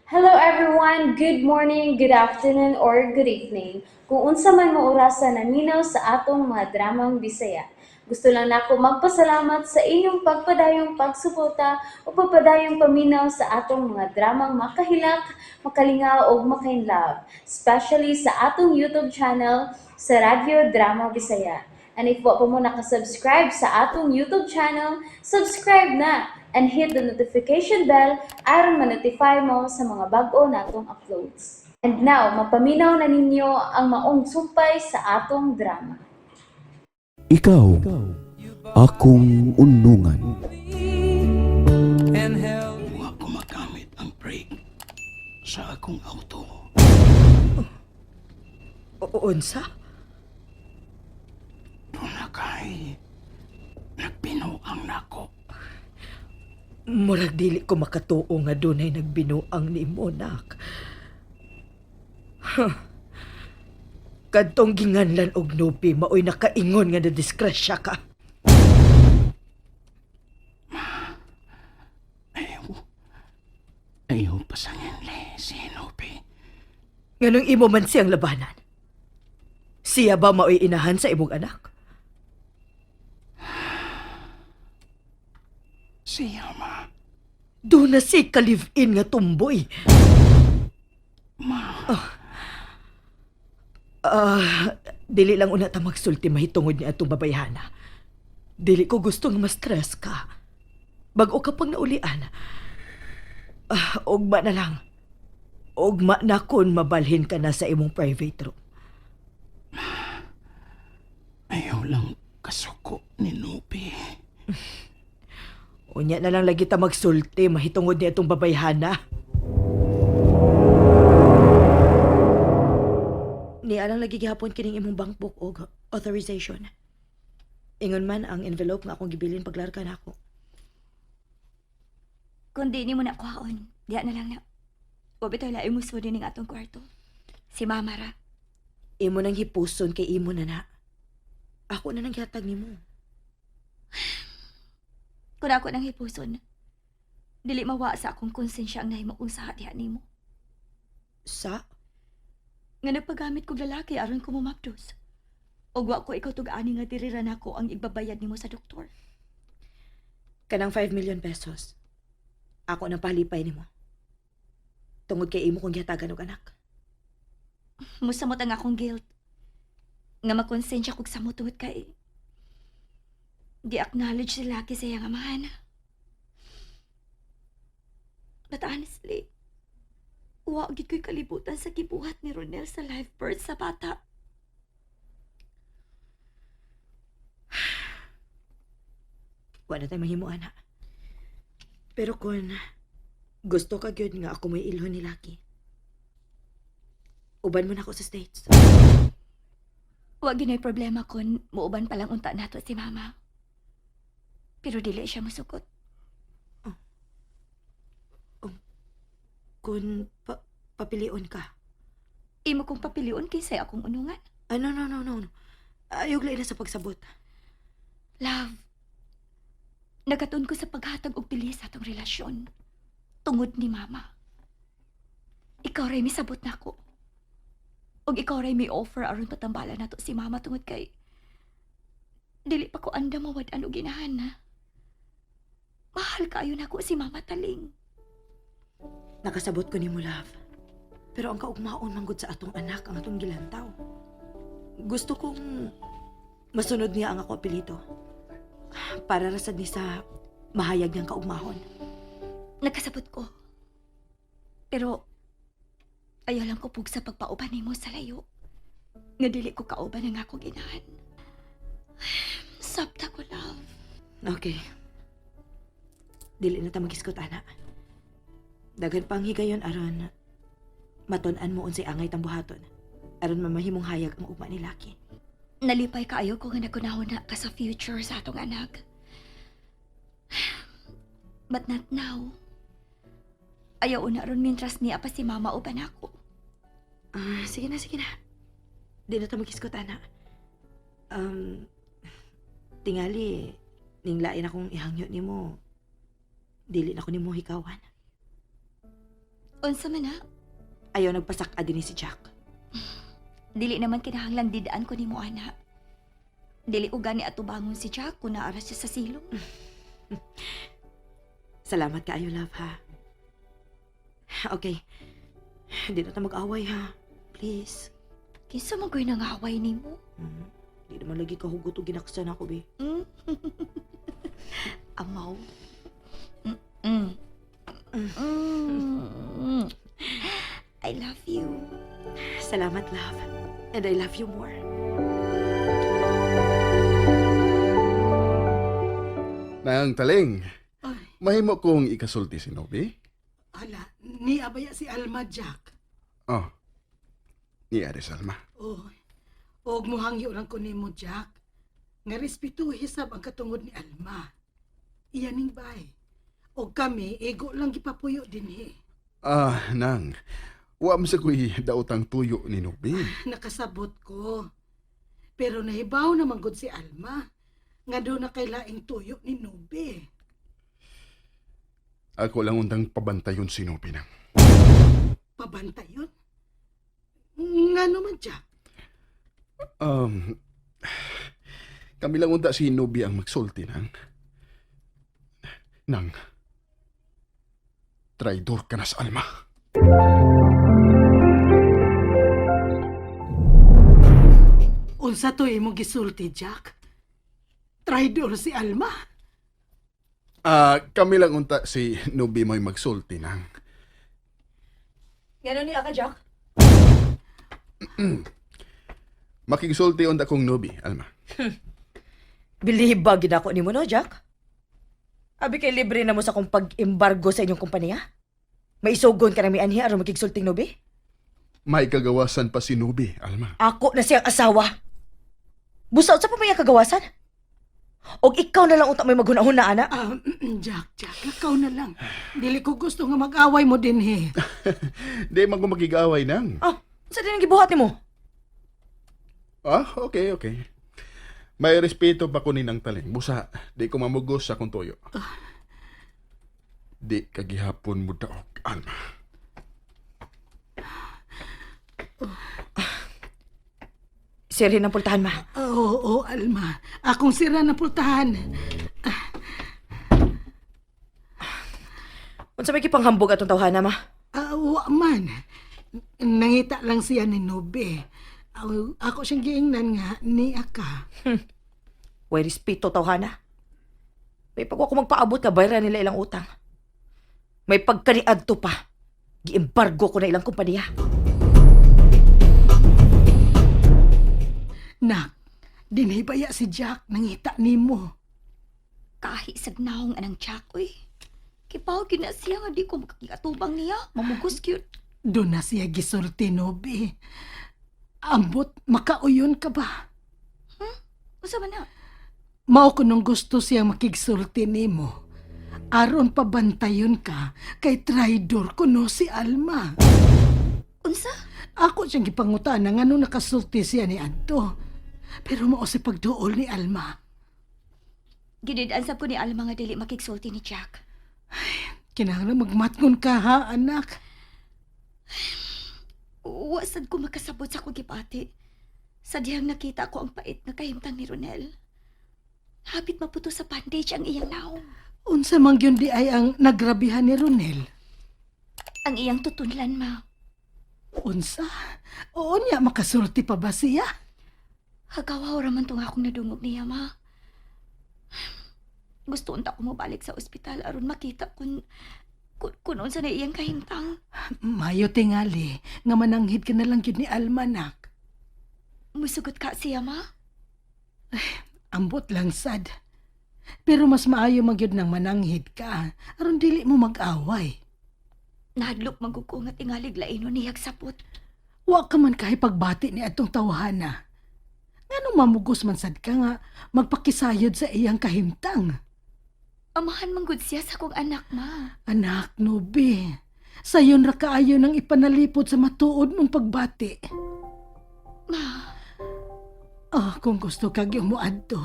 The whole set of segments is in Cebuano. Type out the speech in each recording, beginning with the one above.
Hello everyone! Good morning, good afternoon, or good evening. Kung unsa man mo orasa naminaw sa atong mga dramang Bisaya. Gusto lang nako magpasalamat sa inyong pagpadayong pagsuporta o pagpadayong paminaw sa atong mga dramang makahilak, makalingaw ug makainlove, especially sa atong YouTube channel sa Radyo Drama Bisaya. And if wa pa mo nakasubscribe sa atong YouTube channel, subscribe na and hit the notification bell aron ma-notify mo sa mga bag-o natong uploads. And now, mapaminaw na ninyo ang maong sumpay sa atong drama. Ikaw, akong unungan. Wa ko magamit ang brake sa akong auto. Unsa? Tuna kay nagbinuang nako. Murag dili ko makatuo nga dunay nagbinuang nimo, nak. Huh. Kadtong ginganlan og nubi maoy nakaingon nga nadisgrasya ka. Ayaw. Ayaw pasangin le si Nubi. Nganong imo man siyang labanan? Siya ba maoy inahan sa imong anak? Siya, ma. Doon na si ka-live-in nga tumboy. Ma. Ah, dili lang una ta magsulti mahitungod ni atong babayhana. Dili ko gusto nga ma-stress ka. Bag-o ka pang naulian. Ah, ugma na lang. Ugma na kun mabalhin ka na sa imong private room. Ayaw lang kasuko ni Nubi. Unya na lang lagi ta magsulti mahitungod ni atong babayhana. Niya lang lagi gihapon kining imong bank book og authorization. Ingon man ang envelope nga akong gibilin paglarga nako. Kung di nimo na kuhaon, diya na lang na. Wa bitaw lain mo sudi ning atong kwarto. Si mama ra. Imo nang hipuson kay imo na na. Ako na nang gihatag nimo. Kung ako nang hipuson, dili mawa sa akong konsensya ang nahimo kong saha diha nimo. Sa? Nga nagpagamit kog lalaki aron ko mumapdos. Og wa ko ikaw tug-ani nga diri ra nako ang igbabayad nimo sa doktor. Kanang 5 million pesos. Ako nang palipay nimo. Tungod kay imo kong gihatagan og anak. Musamot ang akong guilt. Nga makonsensya kog samot tungod kay gi-acknowledge si laki sa iyang amahan. But honestly, wa gid ko'y kalibutan sa gibuhat ni Ronel sa live birth sa bata. Wa na tay mahimo ana. Pero kung gusto ka gyud nga ako may ilhon ni Lucky, uban mo na ako sa States. Wa gino'y problema kon muuban pa lang unta nato si mama. Pero dili siya musugot. Kung papilion ka. Imo kong papilion kinsay akong unungan. Ah, no, no, no, no, no. Ayog lain na sa pagsabot. Love, nagatuon ko sa paghatag og pili sa atong relasyon. Tungod ni mama. Ikaw ray misabot nako. Og ikaw ray may offer aron patambala nato si mama tungod kay dili pa ko andam mawad-an og ginahan na. Mahal kaayo nako si Mama Taling. Nakasabot ko nimo, love. Pero ang kaugmaon manggod sa atong anak ang atong gilantaw. Gusto kong masunod niya ang ako apelyido. Para rasad ni sa mahayag niyang kaugmahon. Nagkasabot ko. Pero ayaw lang ko pug sa pagpauban nimo sa layo. Nga dili ko kauban ang akong ginahan. Sabta ko, love. Okay. Dili na ta magiskot, ana. Daghan pang higayon aron matun-an mo unsay angay tang buhaton. Aron mamahimong hayag ang ugma ni Lucky. Nalipay kaayo ko nga nagunahon na ka sa future sa atong anak. But not now. Ayaw una ron mintras niya pa si mama uban ako. Ah, sige na, sige na. Di na ta magiskot, ana. Tingali, ning lain akong ihangyo nimo. Dili na ko nimo hikawan. Unsa man na? Ayaw nagpasak-a din si Jack. Dili naman kinahanglan didaan ko nimo ana. Dili ko gani atubangon si Jack kung naara siya sa silong. Salamat kaayo, love, ha? Okay. Hindi na ta mag-away, ha? Please. Kinsa man ko'y nangaway nimo? Di naman lagi kahugot o ginaksan ako, be. Amaw. Mm. Mm. I love you. Salamat, love. And I love you more. Nang Taling, Ay, mahimo kong ikasulti si Nobi? ala, ni abaya si Alma, Jack. Oh, ni Ate Salma. Oh, og muhangyo lang ko nimo, Jack. Nga respetuhi sab ang katungod ni Alma. Iya ning bay. Og kami, ego lang gipapuyo dinhi. Ah, nang, wa man sa ko'y daotang tuyo ni Nobi. Nakasabot ko. Pero nahibaw naman gud si Alma. Nga doon na kay laing tuyo ni Nobe. Ako lang undang pabantayon si Nobi nang. Pabanta yun. Nga naman, Jack. Um, kami lang unta si Nobi ang magsulti nang. Nang, traidor ka na sa Alma. Unsa to imong gisulti, Jack? Traidor si Alma. Ah, kami lang unta si Nobi mo'y magsulti nang. Gano'n niya ka, Jack? Makigsulti unta kong Nobi, Alma. Believe ba ginako nimo no, Jack? Abi kay libre na mo sa akong pag-embargo sa inyong kumpanya? Maisugon ka na may anhi aron makigsulting nobi? May kagawasan pa si Nobi, Alma. Ako na siyang asawa. Busa sa pa may kagawasan? Og ikaw na lang unta may maghunahuna, ana. Ah, Jack, Jack, lakaw na lang. Dili ko gusto nga mag-away mo dinhi. Di man ko makigaway nang. Ah, sa din ang gibuhat nimo? Ah, okay, okay. May respeto pa ko ni Nang Taling. Busa, di ko mamugos sa akong tuyo. Di kagihapon mo daog, Alma. Sirhin ang pultahan, ma. Oo, oo, Alma. Akong sira na pultahan. Unsa may gipanghambog atong tawhana, ma? Ah, wa man. Nangita lang siya ni Nobe. Ah, ako siyang giingnan nga ni Aka. Way respeto tawhana. May pagwa ko magpaabot ka bayran nila ilang utang. May pagkaniadto pa. Giembargo ko na ilang kumpanya. Nak, dinhi baya si Jack nangita nimo. Kahi sa naong anang Jack, uy. Kipaw gina siya nga di ko makakatubang niya. Mamugos cute. Doon na siya gisulti, Nobe. Ambot, makauyon ka ba? Unsa man na? Mao ko nung gusto siyang makigsulti nimo. Aron pabantayon ka kay traidor kuno si Alma. Unsa? Ako siyang gipangutana nga nung nakasulti siya ni Anto. Pero mao si pagduol ni Alma. Gidid-an sab ko ni Alma nga dili makigsulti ni Jack. Kinahanglan magmatngon ka ha, anak. Wa sad ko makasabot sa akong gipati. Sa dihang nakita ko ang pait nga kahimtang ni Ronel. Hapit maputo sa bandage ang iyang naong. Unsa man gyud di ay ang nagrabihan ni Ronel? Ang iyang tutunlan, ma. Unsa? Oo niya, makasulti pa ba siya? Hagawaw raman tong akong nadungog niya, ma. Gusto unta ko mobalik sa ospital aron makita kun unsa na iyang kahimtang. Mayo tingali, nga mananghid ka na lang gyud ni Alma, nak. Musugot ka siya, ma. Ambot lang sad. Pero mas maayo magyud nang mananghid ka, aron dili mo mag-away. Nahadlok man gud ko nga tingalig laino niyag sapot. Wa ka man kahipagbati ni atong tawhana. Nganong mamugos man sad ka nga magpakisayod sa iyang kahimtang? Amahan man gud siya sa akong anak, ma. Anak, Nobi, sayon ra kaayo nang ipanalipod sa matuod mong pagbati. Ma, Ah, kung gusto kag muadto.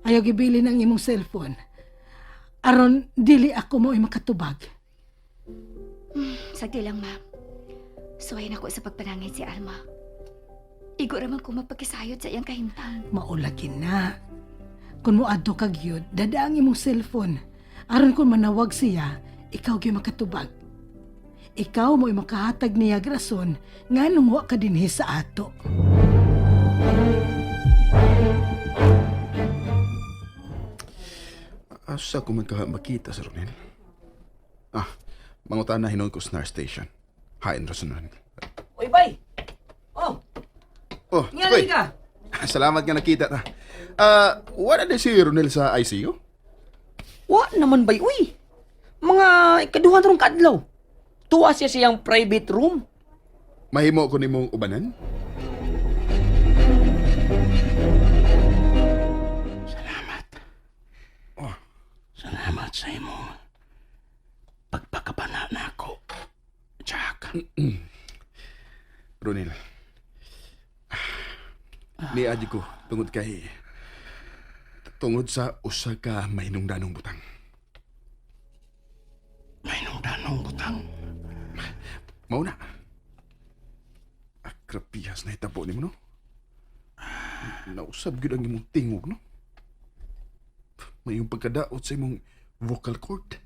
Ayaw gibilin ang imong cellphone. Aron dili ako mo makatubag. Sagdi lang, ma'am. Suwayin ako sa pagpanangit si Alma. Igo raman ko mapagkisayod sa iyang kahimtang. Maulagi na. Kung moadto ka gyud, dada ang imong cellphone. Aron kung manawag siya, ikaw gyud makatubag. Ikaw mo'y makahatag niya og rason nganong wa ka dinhi sa ato. Asa ko man ka makita sa Ronel? Ah, mangutan na hinuon ko sa nurse station. Hain ra sa Ronel. Uy, bay! Oh, Oh, ngali Choy. ka! Salamat nga nakita ta. Ah, wala na si Ronel sa ICU? Wa naman bay, uy! Mga ikaduha na rong kaadlaw. Tuwa siya siyang private room. Mahimo ko nimong ubanan? Salamat. Oh. Salamat sa imong pagpakabana na ako, Jack. Ronel. Niadyo ko tungod kay tungod sa usa ka mahinungdanong butang. May nungdanong butang. Mao na. Akrapihas na hitabo nimo no. Nausab gyud ang imong tingog no. May yung pagkadaot sa imong vocal cord.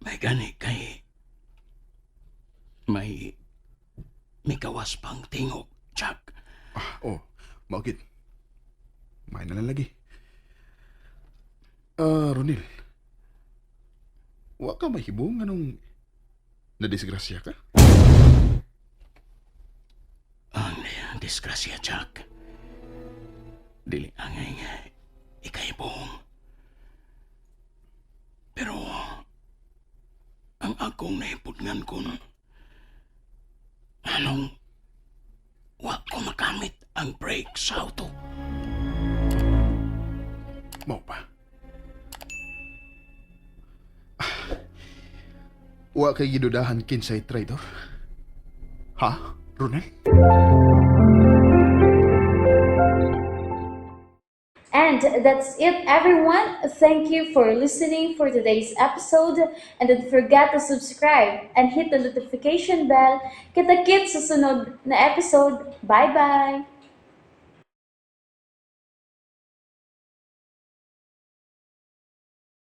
May gani kay may kawas pang tingog, Jack. Ah, oh, mao gid. May na lang lagi. Ah, Ronil. Wa ka mahibong anong nadisgrasya ka? Ang disgrasya, Jack. Dili angay nga ikaibong. Pero ang akong naipudngan kun anong wa ko makamit ang brake sa auto. Mao pa. Ah, wa kay gidudahan kinsay traitor. Ha, Ronel? And that's it, everyone. Thank you for listening for today's episode. And don't forget to subscribe and hit the notification bell. Kita-kits sa sunod na episode. Bye-bye!